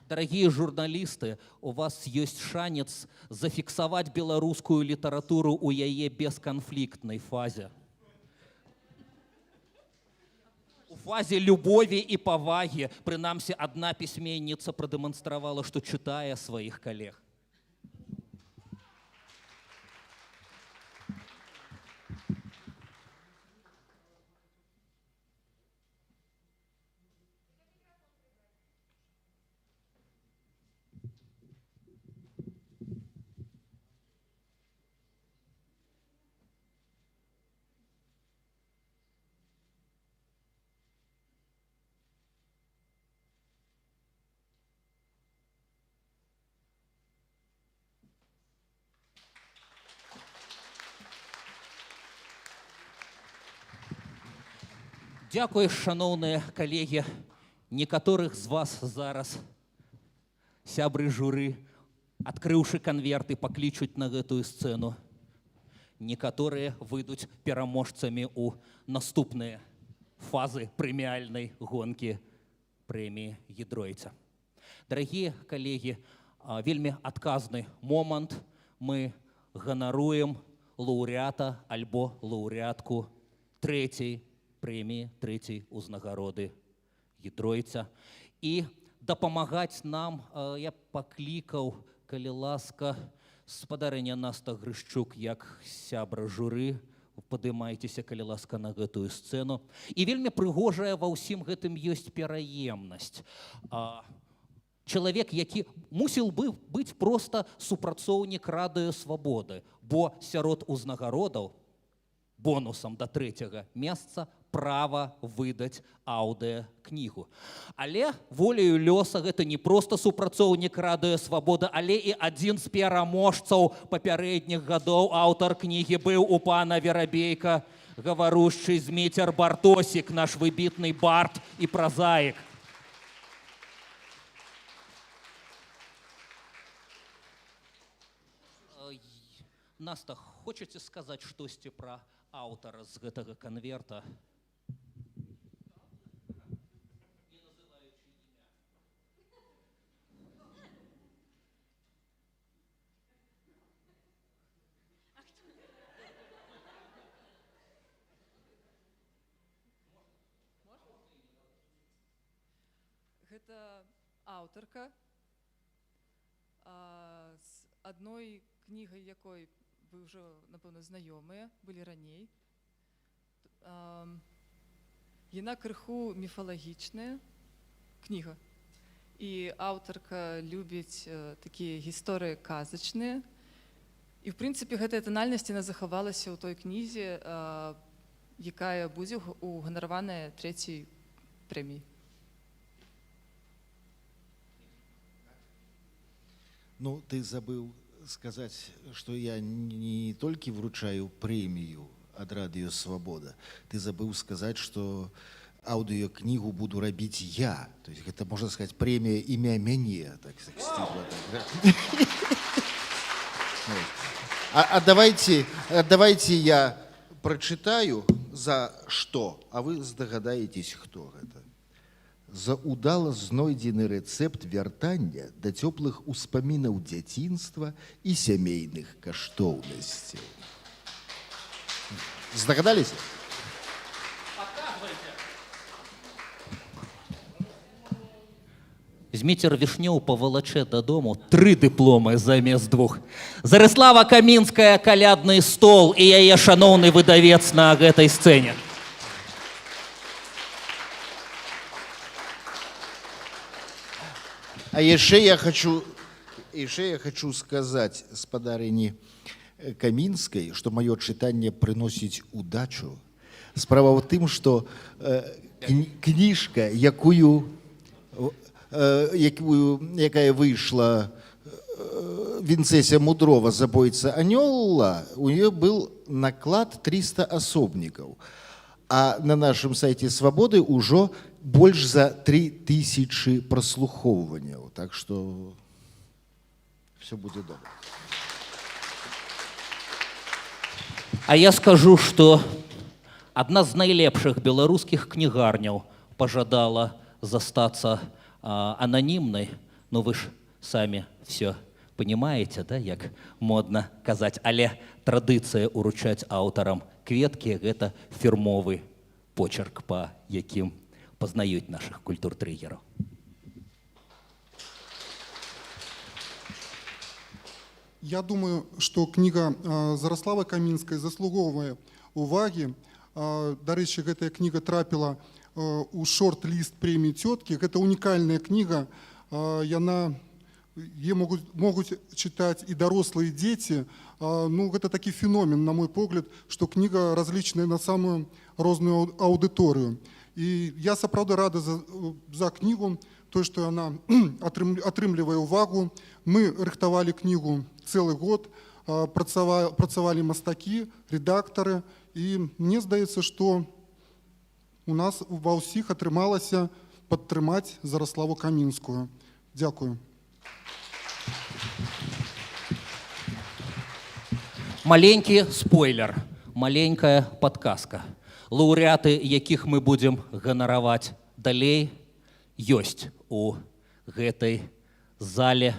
Дарагія журналісты, у вас ёсць шанец зафіксаваць беларускую літаратуру ў яе бесканфліктнай фазе. У фазе любові і павагі, прынамсі, адна пісьменніца прадэманстравала, што чытае сваіх калег. Дзякуй, шаноўныя калегі. Некаторых з вас зараз сябры журы, адкрыўшы канверты, паклічуць на гэтую сцэну. Некаторыя выйдуць пераможцамі ў наступныя фазы прэміальнай гонкі прэміі Гедройца. Дарагія калегі, вельмі адказны момант. Мы ганаруем лаўрэата альбо лаўрэатку трэцяй прэміі, трэцяй узнагароды Гедройца. І дапамагаць нам, я паклікаў, калі ласка, спадарыня Наста Грышчук, як сябра журы, падымайцеся, калі ласка, на гэтую сцэну. І вельмі прыгожая ва ўсім гэтым ёсць пераемнасць. Чалавек, які мусіў бы быць проста супрацоўнік Радыё Свабоды, бо сярод узнагародаў бонусам да трэцяга месца права выдаць аўдыокнігу. Але волею лёса гэта не проста супрацоўнік Радыё Свабода, але і адзін з пераможцаў папярэдніх гадоў. Аўтар кнігі быў у пана Верабейка, гаварушчы Зміцер Бартосік, наш выбітны бард і празаік. Наста, хочаце сказаць штосьці пра аўтара з гэтага канверта? Гэта аўтарка, з адной кнігай якой вы ўжо, напэўна, знаёмыя былі раней. Яна крыху міфалагічная кніга. І аўтарка любіць такія гісторыі казачныя. І, в прынцыпе, гэтая танальнасць яна захавалася ў той кнізе, якая будзе уганараваная трэцяй прэміяй. Ты забыў сказаць, што я не толькі вручаю прэмію ад Радыё Свабода, ты забыў сказаць, што аўдыёкнігу буду рабіць я. То есть гэта, можна сказаць, прэмія імя мяне, так сказать, сціпла, так, да? А давайте я прачытаю за што, а вы здагадаецесь, хто гэта. За удала знойдзены рэцэпт вяртання да цёплых успамінаў дзяцінства і сямейных каштоўнасцяў. Здагадаліся? Зміцер Вішнёў павалачэ дадому тры дыпломы замест двух. Зарыслава Камінская, «Калядны стол», і яе шаноўны выдавец на гэтай сцэне. А яшчэ я хочу сказаць спадарыні Камінскай, што маё чытанне прыносіць удачу. Справа ў тым, што кніжка, якая выйшла, Вінцэся Мудрова «Забойца анёла», у нее был наклад 300 асобнікаў. А на нашым сайце «Свабоды» ўжо больш за 3000 праслухоўванняў. Так што все будзе добра. А я скажу, што адна з найлепшых беларускіх кнігарняў пажадала застацца ананімнай. Ну, вы ж самі все понимаете, да, як модна казаць, але традыцыя уручаць аўтарам кветкі — гэта фірмовы почерк, па якім пазнаюць нашых культуртрэгераў. Я думаю, што кніга Зараславы Камінскай заслугоўвае увагі. Дарэчы, гэтая кніга трапіла ў шорт-ліст прэміі «Цёткі». Гэта унікальная кніга. Яна е могуць чытаць і дарослыя, і дзеці. Ну, гэта такі феномен, на мой погляд, што кніга разлічаная на самую розную аўдыторыю. І я сапраўды рады за кнігу, той, што яна атрымлівае ўвагу. Мы рыхтавалі кнігу цэлы год, працавалі мастакі, рэдактары, і мне здаецца, што у нас ва ўсіх атрымалася падтрымаць Зараславу Камінскую. Дзякую. Маленькі спойлер, маленькая падказка. Лаўрэаты, якіх мы будзем ганараваць далей, ёсць у гэтай зале.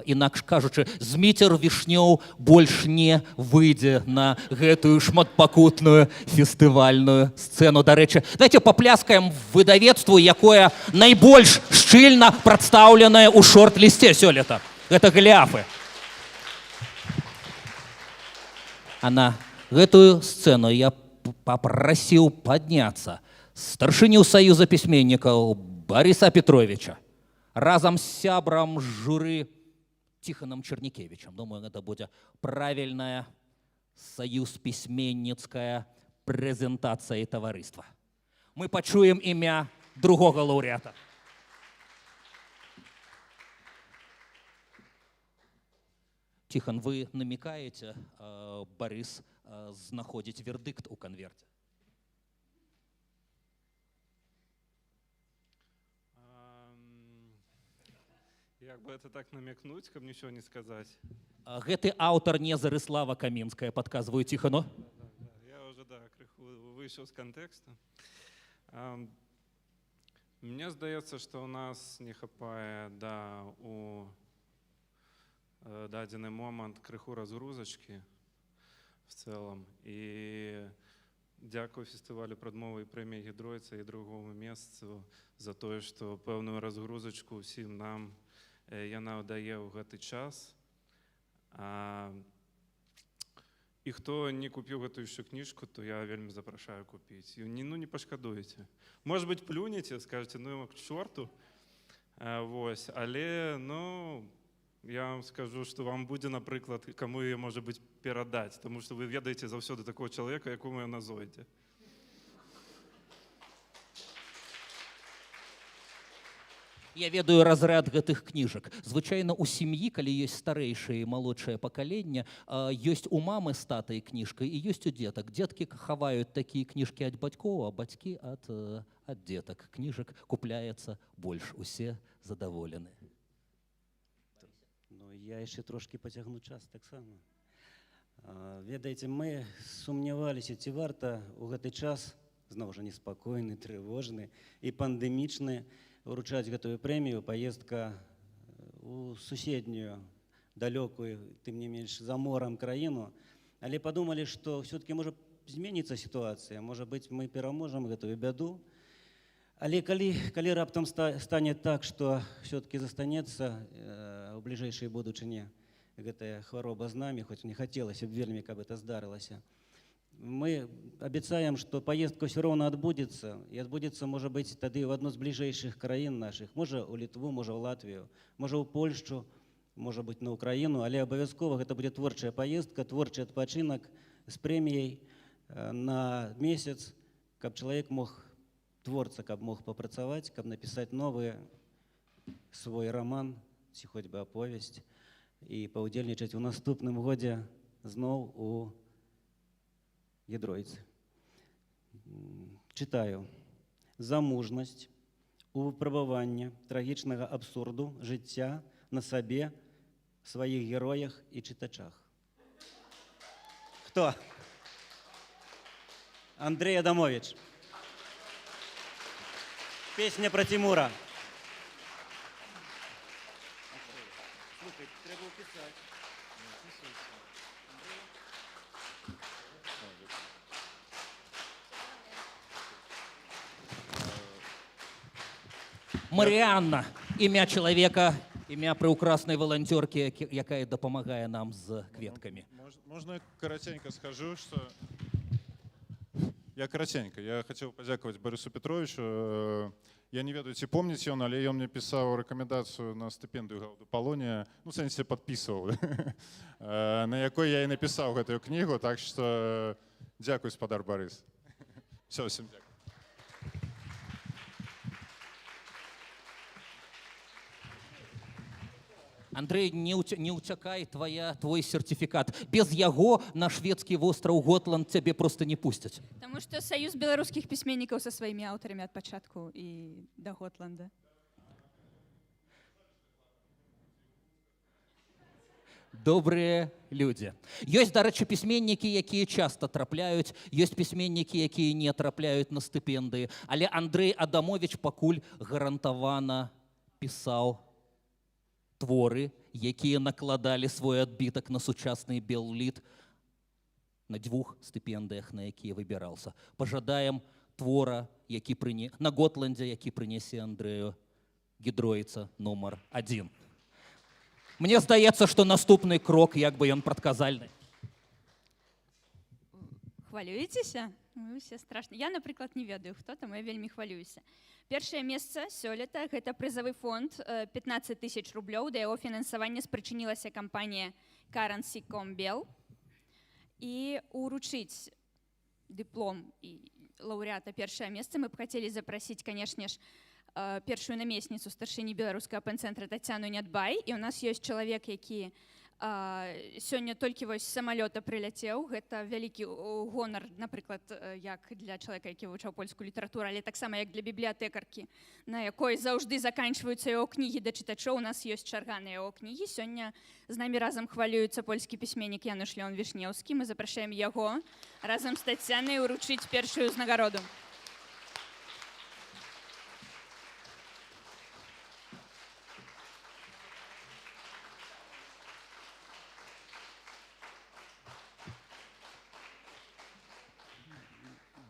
Інакш кажучы, Зміцер Вішнёў больш не выйдзе на гэтую шматпакутную фестывальную сцэну. Дарэчы, давайте папляскаем выдавецтву, якое найбольш шчыльна прадстаўленае ў шорт-лісце сёлета. Гэта «Галіафы». А на гэтую сцэну я папрасіў падняцца старшыню Саюза пісьменнікаў Барыса Пятровіча разам з сябрам журы Ціханам Чарнікевічам. Думаю, гэта будзе правільная саюз пісьменніцкая прэзентацыя і таварыства. Мы пачуем імя другога лаўрэата. Ціхан, вы намекаеце, Барыс знаходзіць вердыкт у канверце. Як бы это так намекнуть, каб ничего не сказать? Гэты аўтар не Зарыслава Камінская, падказваю Ціхану. Да, я уже, да, крыху выйшаў з кантэксту. Мне здаецца, што ў нас не хапае, да, у дадзены момант крыху разгрузачкі в целом. І дзякую фестывалю «Прадмовы» і прэміі Гедройца і «Другому месцу» за тое, што пэўную разгрузачку ўсім нам яна дае ў гэты час. І хто не купіў гэтую яшчэ кніжку, то я вельмі запрашаю купіць. І не, ну, не пашкадуеце. Может быть, плюнете, скажете: «Ну его к чорту». Вось, але, ну, я вам скажу, што вам будзе, напрыклад, каму яе, можа быць, перадаць, таму што вы ведаеце заўсёды такого чалавека, якому яна зойдзе. Я ведаю разряд гэтых кніжак. Звычайна, у сям'і, калі ёсць старэйшае і малодшае пакаленне, ёсць у мамы з татай кніжка і ёсць у дзетак. Дзеткі хаваюць такія кніжкі ад бацькоў, а бацькі ад дзетак. Кніжак купляецца больш, усе задаволены. Ну, я яшчэ трошкі пацягну час таксама. Ведаеце, мы сумняваліся, ці варта ў гэты час зноў жа неспакойны, трывожны і пандэмічны, уручаць гэтую прэмію. Паездка у суседнюю, далёкую, тым не менш за морам краіну. Але падумалі, што ўсё-такі можа зменіцца сітуацыя, можа быць, мы пераможам гэтую бяду. Але калі раптам стане так, што ўсё-такі застанецца ў бліжэйшай будучыні гэтая хвароба з намі, хоць не хацелася б вельмі, каб это здарылася, мы абяцаем, што паездка ўсё роўна адбудзецца, і адбудзецца, можа быць, тады ў адну з бліжэйшых краін нашых, можа, у Літву, можа, ў Латвію, можа, ў Польшчу, можа быць, на Украіну, але абавязкова гэта будзе творчая паездка, творчы адпачынак з прэміяй на месяц, каб чалавек мог, творца, каб мог папрацаваць, каб напісаць новы свой раман ці хоць бы аповесць і паўдзельнічаць у наступным годзе зноў у Гедройцы. Чытаю. За мужнасць у выпрабаванні трагічнага абсурду жыцця на сабе, сваіх героях і чытачах. Хто? Андрей Адамович. Песня про Тимура. Слухай, трэба ўпісаць. Марыанна, імя чалавека, імя прыўкраснай валанцёркі, якая дапамагае нам з кветкамі. Можна я караценька скажу, што я караценька. Я хацеў падзякаваць Барысу Пятровічу. Я не ведаю, ці помніць ён, але ён мне пісаў рэкамендацыю на стыпендыю Гаўду Палонія, ну, у сэнсе падпісваў, на якой я і напісаў гэтую кнігу, так што дзякуй, спадар Барыс. Всё, всем дзякуй. Андрей, не ўцякай, твой сертифікат. Без яго на шведскі востраў Готланд цябе проста не пусцяць. Таму што Саюз беларускіх пісьменнікаў са сваімі аўтарамі ад пачатку і да Готланда. Добрыя людзі. Ёсць, дарэчы, пісьменнікі, якія часта трапляюць, ёсць пісьменнікі, якія не трапляюць на стыпендыі. Але Андрэй Адамовіч пакуль гарантавана пісаў творы, якія накладалі свой адбітак на сучасны белліт на дзвюх стыпендыях, на якія выбіраўся. Пажадаем твора, які на Готландзе, які прынесе Андрэю Гедройца нумар 1. Мне здаецца, што наступны крок, як бы ён прадказальны. Хвалюецеся? Вы ўсе страшна. Я, напрыклад, не ведаю, хто там, я вельмі хвалююся. Першае месца сёлета гэта прызавы фонд 15 тысяч рублёў. Да яго фінансавання спрычынілася кампанія Currency.com.bel. І уручыць дыплом і лаўрэата першае месца мы б хацелі запрасіць, канешне ж, першую намесніцу старшыні беларускага пэн-цэнтра Тацяну Нядбай. І ў нас ёсць чалавек, які сёння толькі вось з самалёта прыляцеў. Гэта вялікі гонар, напрыклад, як для чалавека, які вывучаў польскую літаратуру, але таксама як для бібліятэкаркі, на якой заўжды заканчваюцца яго кнігі да чытачоў. У нас ёсць чарга на яго кнігі. Сёння з намі разам хвалюецца польскі пісьменнік Януш Леон Вішнеўскі. Мы запрашаем яго разам з Тацянай уручыць першую ўзнагароду.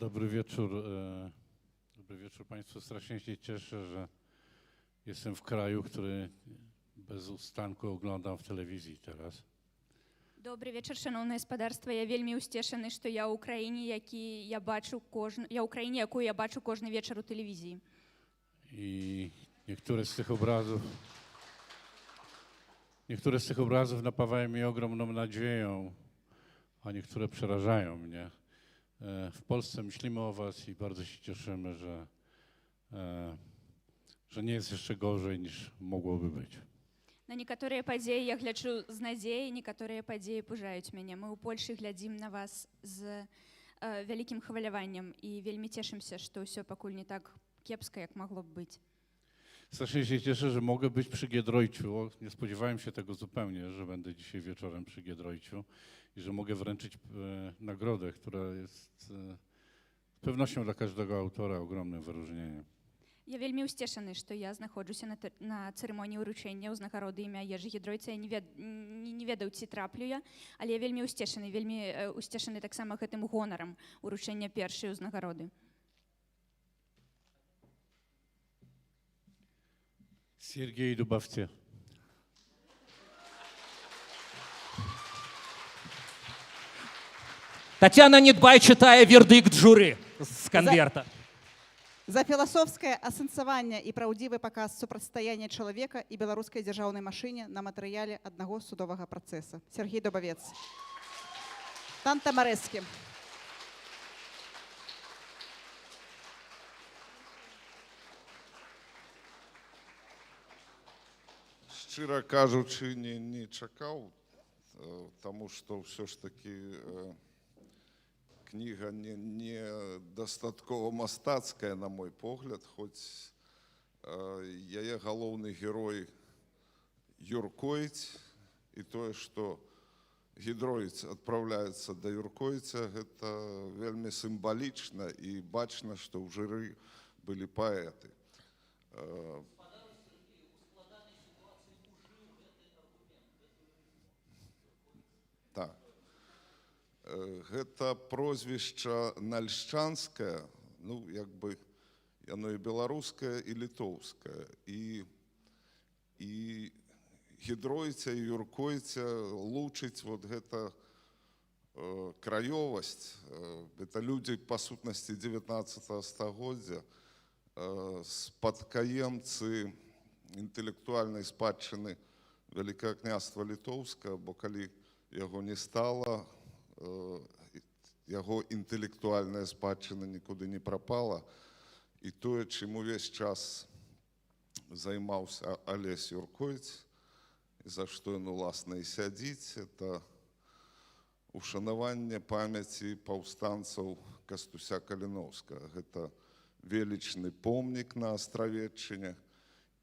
Dobry wieczór. Dobry wieczór Państwu. Strasznie się cieszę, że jestem w kraju, który bez ustanku oglądam w telewizji teraz. Добрый вечар, шаноўнае спадарства. Я вельмі ўсцешаны, што я ў краіне, які я бачу кожны, я ў краіне, якую я бачу кожны вечар у тэлевізіі. I niektóre z tych obrazów, niektóre z tych obrazów napawają mnie ogromną nadzieją, a niektóre przerażają mnie. W Polsce myślimy o was i bardzo się cieszymy, że nie jest jeszcze gorzej niż mogłoby być. На некаторыя падзеі я гляджу з надзеяй, некаторыя падзеі пужаюць мяне. Мы ў Польшы глядзім на вас з вялікім хваляваннем і вельмі цешымся, што ўсё пакуль не так кепска, як магло б быць. Strasznie się cieszę, że mogę być przy Giedroyciu. Nie spodziewałem się tego zupełnie, że będę dzisiaj wieczorem przy Giedroyciu i że mogę wręczyć nagrodę, która jest pewnością dla każdego autora ogromnym wyróżnieniem. Я вельмі ўсцешаны, што я знаходжуся на цырымоніі ўручэння ўзнагароды імя Ежы Гедройца. Я не ведаў, ці траплю я, але я вельмі ўсцешаны, вельмі ўсцешаны таксама гэтым гонарам уручэння першай ўзнагароды. Сергей Дубовце. Таццяна Недбай чытае вердыкт журы з канверта. За філасофскае асэнсаванне і праўдзівы паказ супрацьстаяння чалавека і беларускай дзяржаўнай машыне на матэрыяле аднаго судовага працэса. Сергей Дубавец. Танта Марэскі. Шчыра кажучы, не чакаў, таму што ўсё ж такі кніга не дастаткова мастацкая, на мой погляд, хоць яе галоўны герой Юркойць, і тое, што Гедройць адпраўляецца да Юркойця, гэта вельмі сімвалічна і бачна, што ў журы былі паэты. Так. Гэта прозвішча Нальшчанскае, ну, як бы яно і беларускае, і літоўскае. І Гедройця, і Юркойця лучыць вот гэта краёвасць. Это людзі, па сутнасці, 19 стагоддзя, спадкаемцы інтэлектуальнай спадчыны Вялікага княства Літоўскага, бо калі яго не стала, яго інтэлектуальная спадчына нікуды не прапала. І тое, чым увесь час займаўся Алесь Юркойць, за што ён, уласна, і сядзіць, это ушанаванне памяці паўстанцаў Кастуся Каліноўскага. Гэта велічны помнік на Астравеччыне,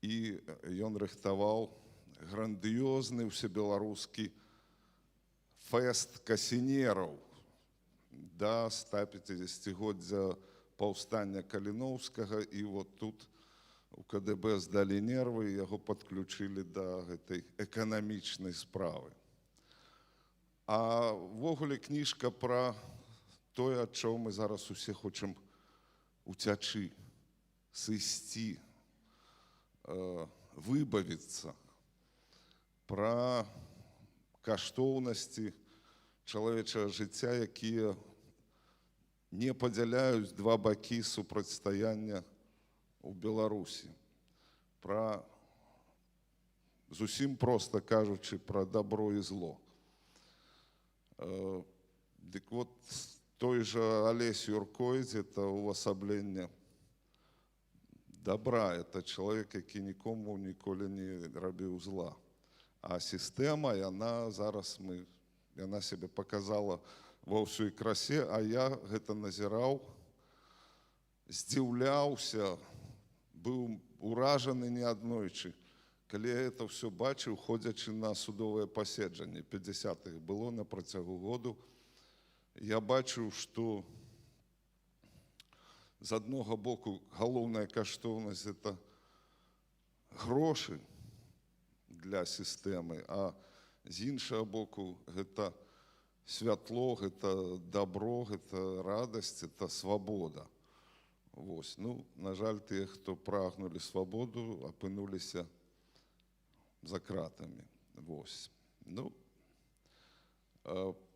і ён рыхтаваў грандыёзны ўсебеларускі фэст касінераў да 150-годдзя паўстання Каліноўскага, і вот тут у КДБ здалі нервы, яго падключылі да гэтай эканамічнай справы. А ўвогуле кніжка пра тое, ад чаго мы зараз усе хочам уцячы, сысці, выбавіцца, пра каштоўнасці чалавечага жыцця, якія не падзяляюць два бакі супрацьстаяння у Беларусі. Пра, зусім проста кажучы, пра дабро і зло. Дык вот, той жа Алесь Юркойць — это увасабленне добра, это чалавек, які нікому ніколі не рабіў зла. А сістэма, яна зараз мы, яна сябе показала ва ўсёй красе, а я гэта назіраў, здзіўляўся, быў уражаны неаднойчы. Калі я это ўсё бачыў, ходзячы на судовае паседжанне, 50-х было на працягу году, я бачыў, што з аднога боку галоўная каштоўнасць — это грошы для сістэмы, а з іншага боку гэта святло, гэта дабро, гэта радасць, это свабода. Вось. Ну, на жаль, тыя, хто прагнулі свабоду, апынуліся за кратамі. Вось. Ну,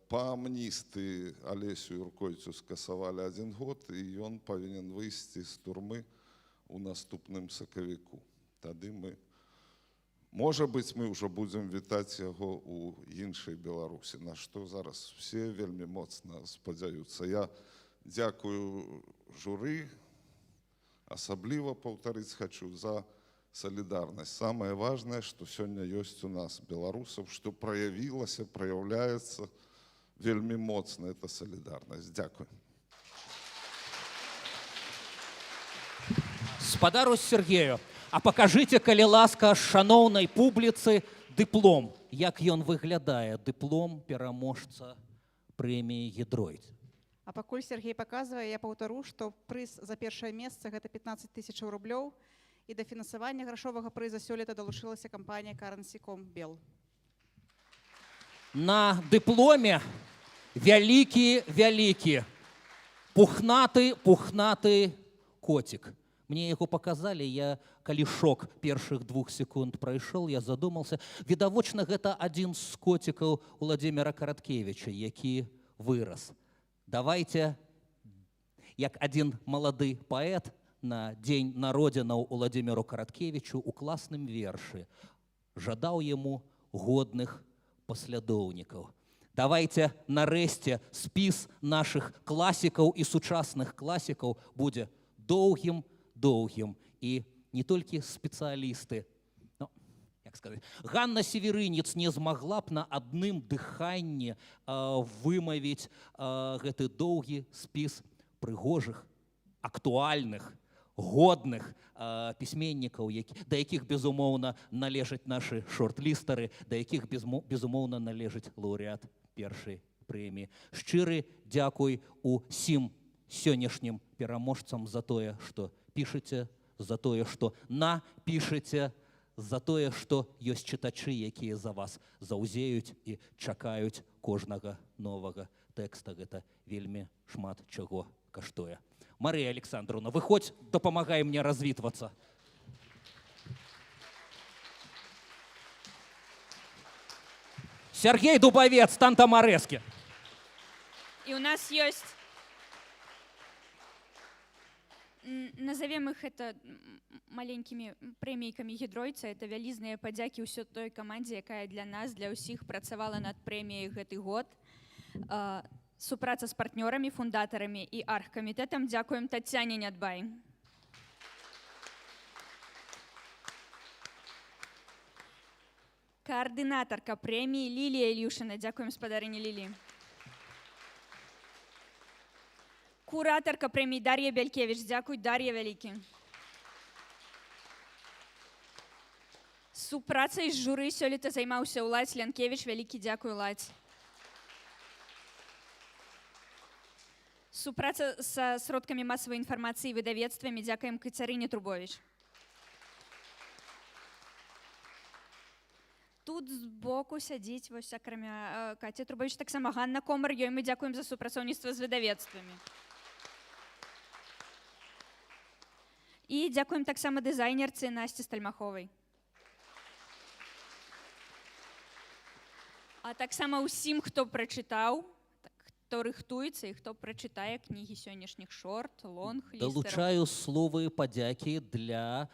па амністыі Алесю Юркойцу скасавалі 1 год, і ён павінен выйсці з турмы ў наступным сакавіку. Тады мы, можа быць, мы ўжо будзем вітаць яго ў іншай Беларусі, на што зараз усе вельмі моцна спадзяюцца. Я дзякую журы, асабліва паўтарыць хачу за салідарнасць. Самае важнае, што сёння ёсць у нас беларусаў, што праявілася, праяўляецца вельмі моцна, это салідарнасць. Дзякую. Спадару Сергею, а пакажыце, калі ласка, шаноўнай публіцы дыплом. Як ён выглядае, дыплом пераможца прэміі Гедройць? А пакуль Сергей паказвае, я паўтару, што прыз за першае месца гэта 15 тысячаў рублёў, і да фінансавання грашовага прыза сёлета далучылася кампанія Currency.com Bell. На дыпломе вялікі, вялікі, пухнаты, пухнаты коцік. Мне яго паказалі, я, калі шок першых 2 секунд прайшоў, я задумался. Відавочна, гэта адзін з коцікаў Уладзіміра Караткевіча, які вырас. Давайте, як адзін малады паэт на дзень народзінаў Уладзіміру Караткевічу у класным вершы жадаў яму годных паслядоўнікаў. Давайте нарэшце спіс нашых класікаў і сучасных класікаў будзе доўгім, доўгім. І не толькі спецыялісты. Ну, як сказаць, Ганна Северынец не змагла б на адным дыханні вымавіць гэты доўгі спіс прыгожых, актуальных, годных пісьменнікаў, да якіх, безумоўна, належаць нашы шорт-лістары, да якіх, безумоўна, належыць лаўрэат першай прэміі. Шчыры дзякуй усім сённяшнім пераможцам за тое, што пішаце, за тое, што напішаце, за тое, што ёсць чытачы, якія за вас заўзеюць і чакаюць кожнага новага тэкста. Гэта вельмі шмат чаго каштуе. Марыя Александровна, выходзь, дапамагай мне развітвацца. Сергей Дубовец, Тантамарэскі. І у нас ёсць, назовем их это маленькими прэмійкамі Гедройца, это вялізныя падзякі ўсё той камандзе, якая для нас, для ўсіх працавала над прэміяй гэты год. Супраца з партнёрамі, фундатарамі і аргкамітэтам. Дзякуем Тацяне Нядбай. Каардынатарка прэміі Лілія Ільюшына. Дзякуем спадарыні Ліліі. Куратарка прэміі Дар'я Бялькевіч. Дзякуй, Дар'я, вялікі. Супрацай з журы сёлета займаўся Уладзь Лянкевіч. Вялікі дзякуй, Уладзь. Супраца са сродкамі масавай інфармацыі і выдавецтвамі. Дзякуем Кацярыне Трубовіч. Тут збоку сядзіць, вось акрамя Каці Трубовіч, таксама Ганна Комар. Ёй мы дзякуем за супрацоўніцтва з выдавецтвамі. І дзякуем таксама дызайнерцы Насці Стальмаховай. А таксама ўсім, хто прачытаў, хто рыхтуецца і хто прачытае кнігі сённяшніх шорт, лонг, лістараў. Далучаю словы падзякі для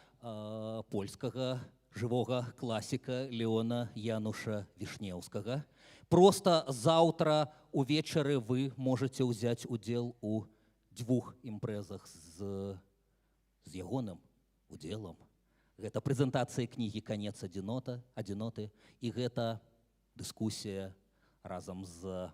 польскага жывога класіка Леона Януша Вішнеўскага. Проста заўтра увечары вы можаце ўзяць удзел у дзвюх імпрэзах з ягоным удзелам. Гэта прэзентацыя кнігі «Канец адзіноты» і гэта дыскусія разам з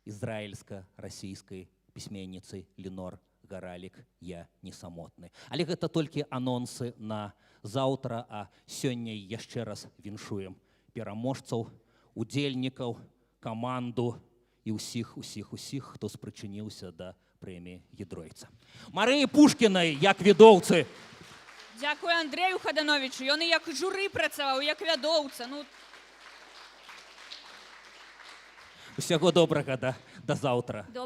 ізраільска-расійскай пісьменніцай Ленор Гаралік «Я не самотны». Але гэта толькі анонсы на заўтра, а сёння яшчэ раз віншуем пераможцаў, удзельнікаў, каманду і ўсіх, усіх, усіх, хто спрычыніўся да прэміі Гедройца. Марыі Пушкінай, як відоўцы. Дзякую Андрэю Хадановічу. Ён і як журы працаваў, як вядоўца. Усяго добрага, да заўтра. Добрага.